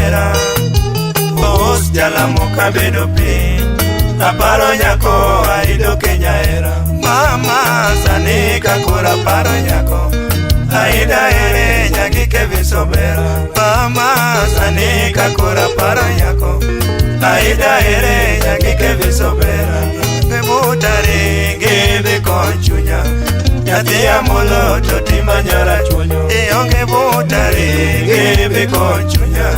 hera. Ous jalamo kabedo piny. Aparo nyako Aido Kenya hera. Mama sani kakoro aparo nyako. Aida ere nyagi Kevin Sobera. Mama sani kakoro aparo nyako. Aida ere nyagi Kevin Sobera. Butare ngebe konchunya. Nyathi amolo to tima nyara chunyo. Ionge butare ngebe konchunya.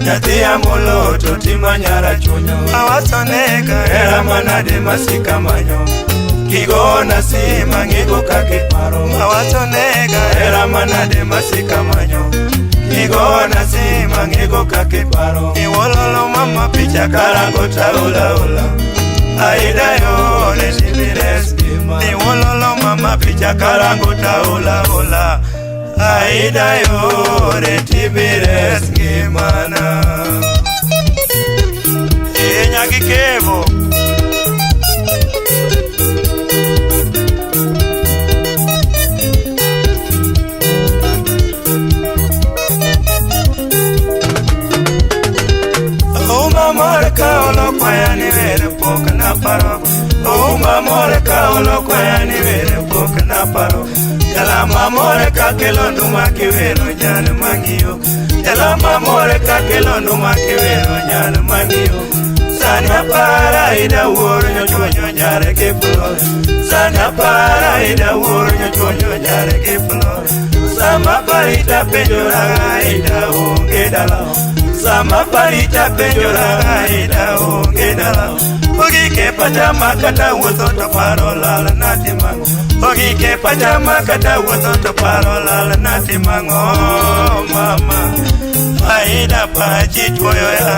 Nyathi amolo to tima nyara chunyo. Awasoneka era manade masika manyo. Kigona sima ng'igo kaka iparo. Awasonega era manade masika manyo. Kigona sima ng'igo kaka iparo. Iwololo mama picha karango taula ula. Aida yore tibires gima. Iwololo mama picha karango taula ula. Aida yore tibires gimana. E nyagi kevo. Uma mor ka olokwaya ni were pok naparo. Uma mor ka olokwaya ni were pok naparo. Jalama mor ka kelo nduma kiwero nyal mang'iyo. Jalama mor ka kelo nduma kiwero nyal mang'iyo. Sani apara Aida wuoro nyochwonyo nyare gi flor. Sani apara Aida wuoro nyochwonyo nyare gi flor. Sama parita penjora Aida onge dala. Sama parita penjora Aida onge dala. Ogike pacha kata wuotho to paro lal natimang'o. Ogike pacha kata wuotho to paro lal natimang'o. Mama Aida pachi tuoyo ya.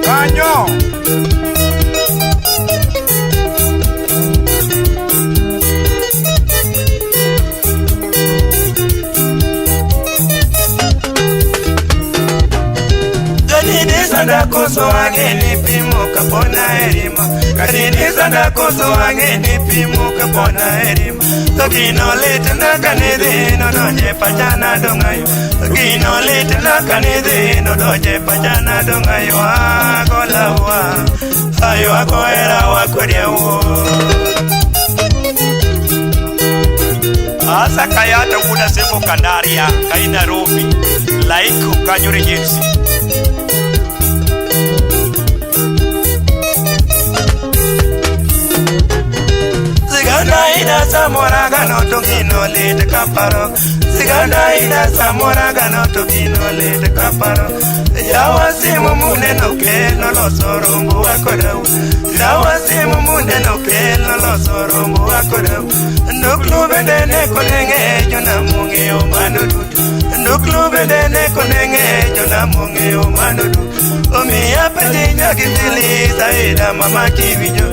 Kanyo. Kadinisa ndakoso ang'eni pimo kapona erima. Kadinisa ndakoso ang'eni pimo kapona erima. To gino lit na kanidhi nodonje pacha dong'ayo. To gino lit na kanidhi nodonje pacha dong'ayo. Ago lawa ayo ago era wakwedia wuo. Asa kayata kuda sebo Kandaria kai Nairobi like kanyo regency. Siganda ida samora gano to gino lit kaparo. Siganda ida samora gano to gino lit kaparo. Yawa simu muneno kelo loso rombo wakodau. Yawa simu muneno kelo loso rombo wakodau. Nduklu bende ne konenge jona mung'eyo mano duto. Nduklu bende ne konenge jona mung'eyo mano duto. Omiya penji nyagi Fili Aida mama kiwinjo.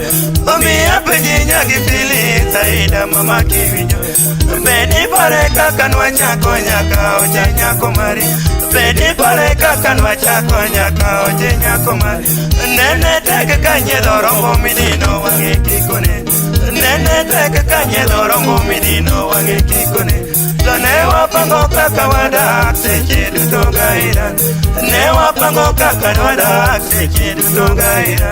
Omiya penji nyagi Fili Aida mama kiwinjo. Bedi pare kaka nwachako nyaka oche nyako mari. Bedi pare kaka nwachako nyaka oche nyako mari. Nene tek kanyiedho rombo midino wang'e kikone. Nene tek kanyiedho rombo midino wang'e kikone. To ne wapango kaka wadak seche duto gaira. Ne wapango kaka wadak seche duto gaira.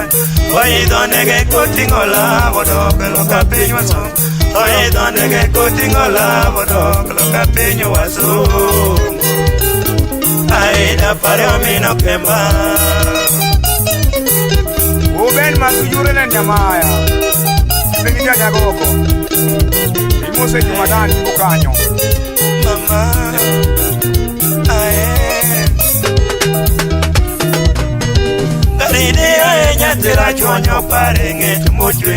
Oidho ndege koting'o law odok loka piny wasomo. Oidho ndege koting'o law odok loka piny wasomo. Aida pare omino kemba. Uben masujure na nyamaya. Pengi jagoko. Imose jumadani bukanyo. Mama ae. Kadidi ae nyathira chwanyo pare ng'et mochwe.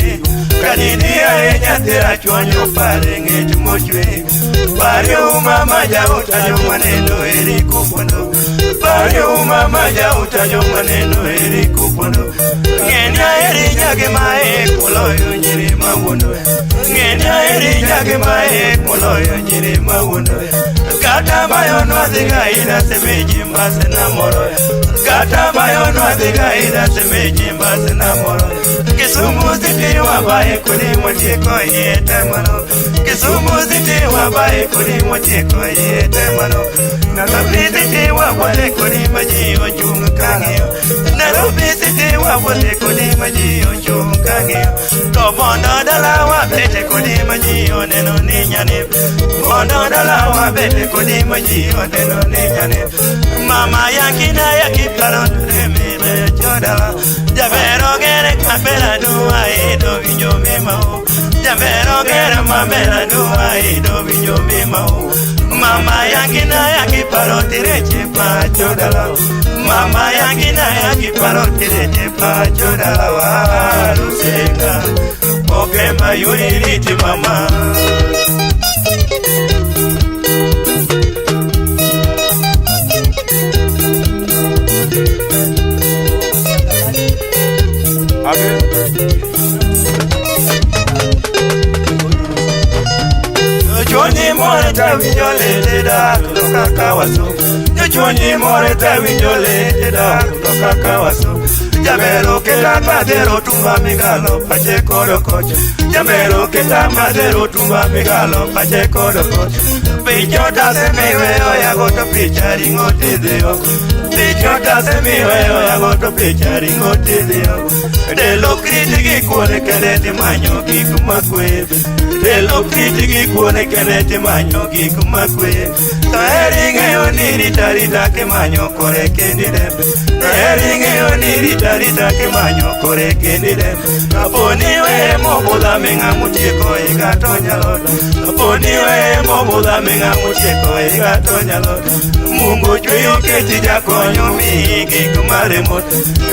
Kadidi ae nyathira chwanyo pare ng'et mochwe. Pare umama jauta joma neno eri kupondo. Pare umama jauta joma neno eri kupondo. Ng'eni aheri nyagi maek moloyo nyiri mawuondo. Ng'eni aheri nyagi maek moloyo nyiri mawuondo. Ka Kata bayo nwadhiga ida semeji mbase na moro. Kata bayo nwadhiga ida semeji mbase na moro. Kisumu City wabaye kuni motieko yie temano. Kisumu City wabaye kuni motieko yie temano. Nairobi City wabole kuni maji ochung' kang'iyo. Nairobi City wabole kuni maji ochung' kang'iyo. To mondo dala wabete kuni maji oneno ni nyane. Mondo dala wabete kuni maji oneno ni nyane. Mama yakina yakiparo remere chodala. Jabero gere kapela duwa edo winjo mimao. Jabero gere mabela duwa edo winjo mimao. Mama yakina yakiparo tireche pacho dala. Mama yakina yakiparo tireche pacho dala warusenga. Oke mayuri riti mama. Johnny more tawinjo lete dak to kaka waso. Johnny more tawinjo lete dak to kaka waso. Jamero keta madero tumba migalo pache kodo koch. Jamero keta madero tumba migalo pache kodo koch. Picho tase miwe oya goto picha ringo tidhio. Picho tase miwe oya goto picha ringo tidhio. Delo kritigi kuone kene timanyo gik makwe. Delo kritigi kuone kene timanyo gik makwe. To heri ng'eyo ni rita rita kimanyo kore kendi dembe. To heri ng'eyo ni rita rita kimanyo kore kendi dembe. Kaponi we mobudha ming'a mutieko higa to nyalo. Kaponi we mobudha ming'a mutieko higa to nyalo. Mungu chweyo keti jakonyo mi gik maremot.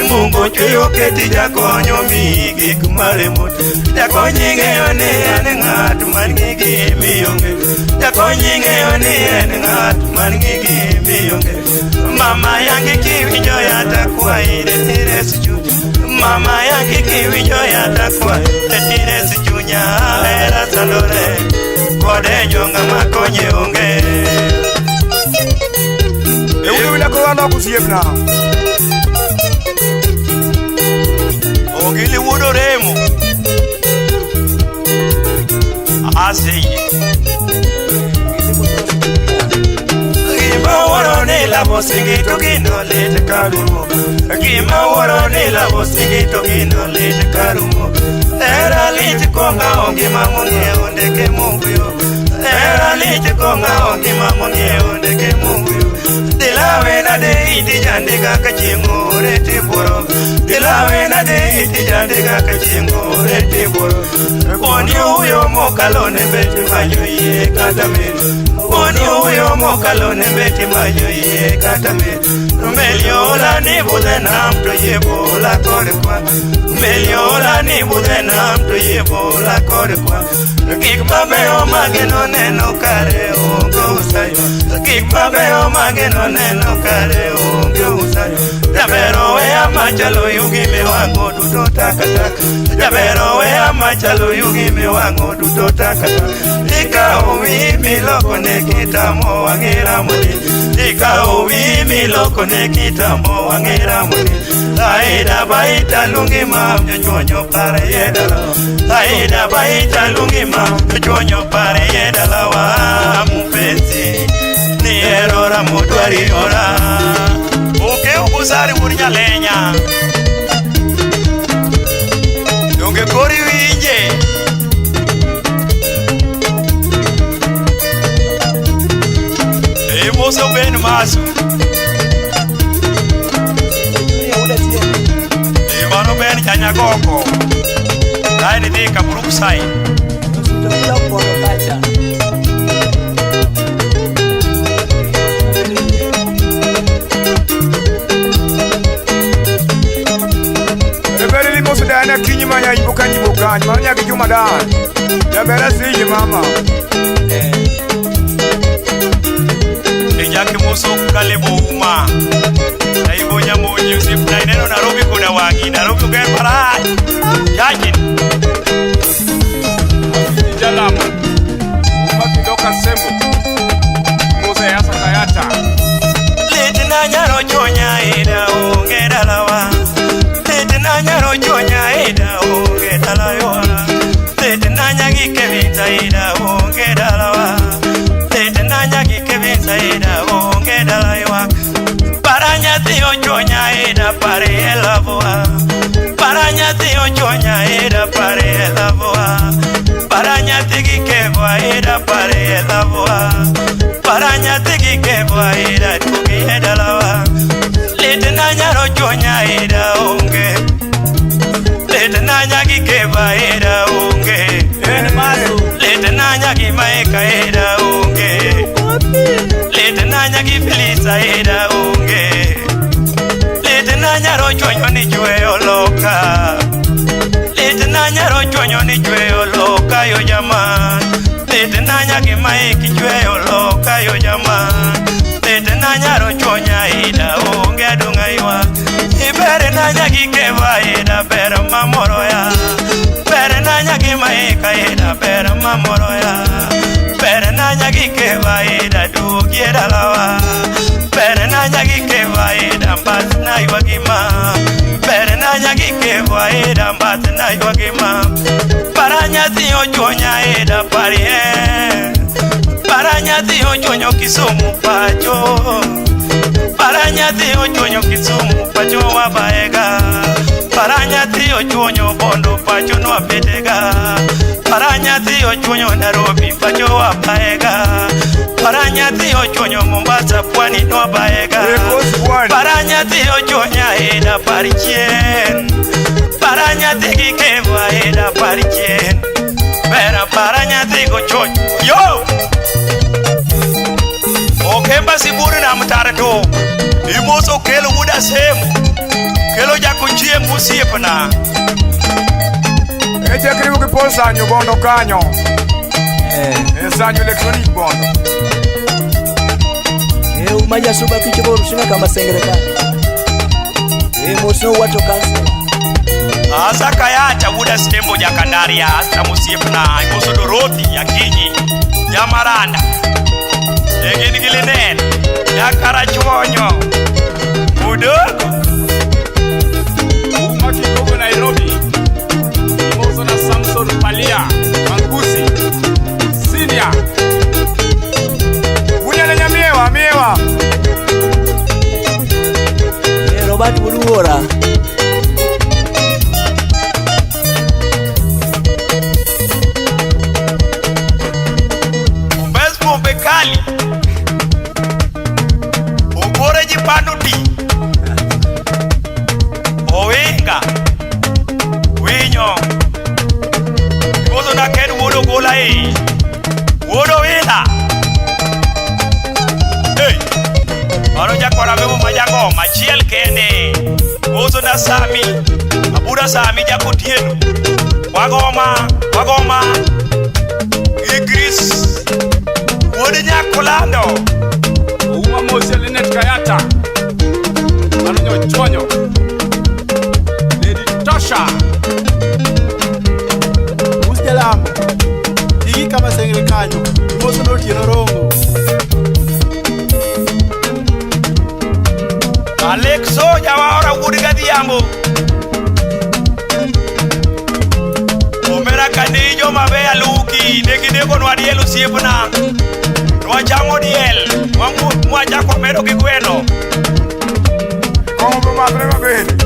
Mungu chweyo keti jakonyo mi gik maremot. Jakonyi ng'eyo ni en ng'at man gi gimionge. Jakonyi ng'eyo ni en ng'at man gi gimionge. Mama yangi kiwinjo yata kwaire tires chuny. Mama yangi kiwinjo yata kwaire tires chunya. Hera sandore kode jo ng'ama konye onge. Ewe kora osiepna. Ogili wuod Oremo. Aseyie. Gima wuoro ni lamo singi to gino lit karumo. Gima wuoro ni lamo singi to gino lit karumo. Hera lit kong'awo ngima mong'iewo ndeke mohuyo. Hera lit kong'awo ngima mong'iewo ndeke mohuyo. Dilawe nade iti jandika ka chieng' ore tibuoro. Dilawe nade iti jandika ka chieng' ore tibuoro. Poni huyo mokalo ne beti manyo yie kata mel. Poni huyo mokalo ne beti manyo yie kata mel. Meliola ni budhe nam to yie bola kod kwa. Meliola ni budhe nam to yie bola kod kwa. Gik mabeyo mageno neno kare onge usayo. Gik mabeyo mageno neno kare onge usayo. Jabero weya machalo yugi miwang'o duto takataka. Jabero weya machalo yugi miwang'o duto takataka. Ikawo wi miloko ne kitamo wang'i ramoni. Ikawo wi miloko ne kitamo wang'i ramoni. Aida baita lungi ma jochonyo pare yedala. Aida baita lungi ma jochonyo pare yedala wa mpenzi. Ni erora mudwari ora. Oke ubusari wuod Nyalenya. Donge kori winje. Emoso ben masu. Mano ben chanyagoko. Kae ni dhi ka Brookside. Ebere limoso dana kinyi manya ibuka nyibuka manya kijuma dan. Jabera siji mama. Ejake moso kalebo uma. Naibo nyamonyi usifu na ineno Nairobi koda wangi Nairobi uger marach. Chachin. Jalamo. Uma kidoka sembo. Mose ya. nyaro chuonya ida pare e lavoa. Para nyathi ochuonya ida pare e lavoa. Para nyathi gi kevo ida pare e lavoa. Para nyathi gi kevo ida tugi e dalawa. Lit na nyaro chuonya ida onge. Lit na nyagi kevo ida onge. En maso. Lit na nyagi maeka ida onge. Lit na nyagi Felisa ida onge. Lit na nyaro chwanyo ni chwe oloka. Lit na nyaro chwanyo ni chwe oloka yo jaman. Lit na nyagi maeki chwe oloka yo jaman. Lit na nyaro chwonya ida onge adunga ywa. Ibere na nyagi keva ida ber mamoro ya. Ber na nyagi maeka ida ber mamoro ya. Ber na nyagi keva ida duogi e dalawa. Ber na nyagi keva ida mbath na ywagima. Ber na nyagi keva ida mbath na ywagima. Para nyathi ochuonya ida parie. Para nyathi ochuonyo Kisumu pacho. Para nyathi ochuonyo Kisumu pacho wabaega. Para nyathi ochuonyo Bondo pacho nwabetega. Para nyathi ochuonyo Nairobi pacho wabaega. Para nyathi ochuonyo Mombasa pwani nwabaega. Coast pwani. Para nyathi ochuonya ida par chien. Para nyathi gi kevo ida par chien. Bera para nyathi go chuonyo. Yo! Okemba siburi na mtare to. Imoso kelo wuda semo. Kelo jakochieng' osiepna. E chakri gi Paul Sanyo Bondo kanyo. E Sanyo Electronic Bondo. E umaja suba kicho bor sina kama sengere ka. E moso wato kansa. Asa kayacha wuda sembo jakandaria asa mosiepna. Imoso Dorothy Akinyi. Jamaranda. E gin gi Linet. Jakarachuonyo. Udogo. Uma Kigogo Nairobi. Imoso na Samson Palia Mangusi Senior. Unyale nyamiewa miewa. E Robert Buluora. Ombes pombe kali. Ogore ji pando ti. Owinga. Winyo. Imoso na Ken wuod Ogola e. Wuod Owila. Hey. Mano jakora memo ma jangoma achiel kende. Imoso na Sami. Abura Sami jakotieno. Wagoma, wagoma. Gi Chris. Wuod Nyakolando. Uma Mose Linet Kayata. Mano nyochonyo. Lady Tosha. Usjalamo. Tigi kama sengere kanyo. Imoso no otieno rongo. Alexo jawaora wuod Gadhiambo. Omera Kanijo mabe aluki ne ginegonwa diel osiepna. Nwachamo diel mwachako medo gi gweno. Kong'o be madre mabende.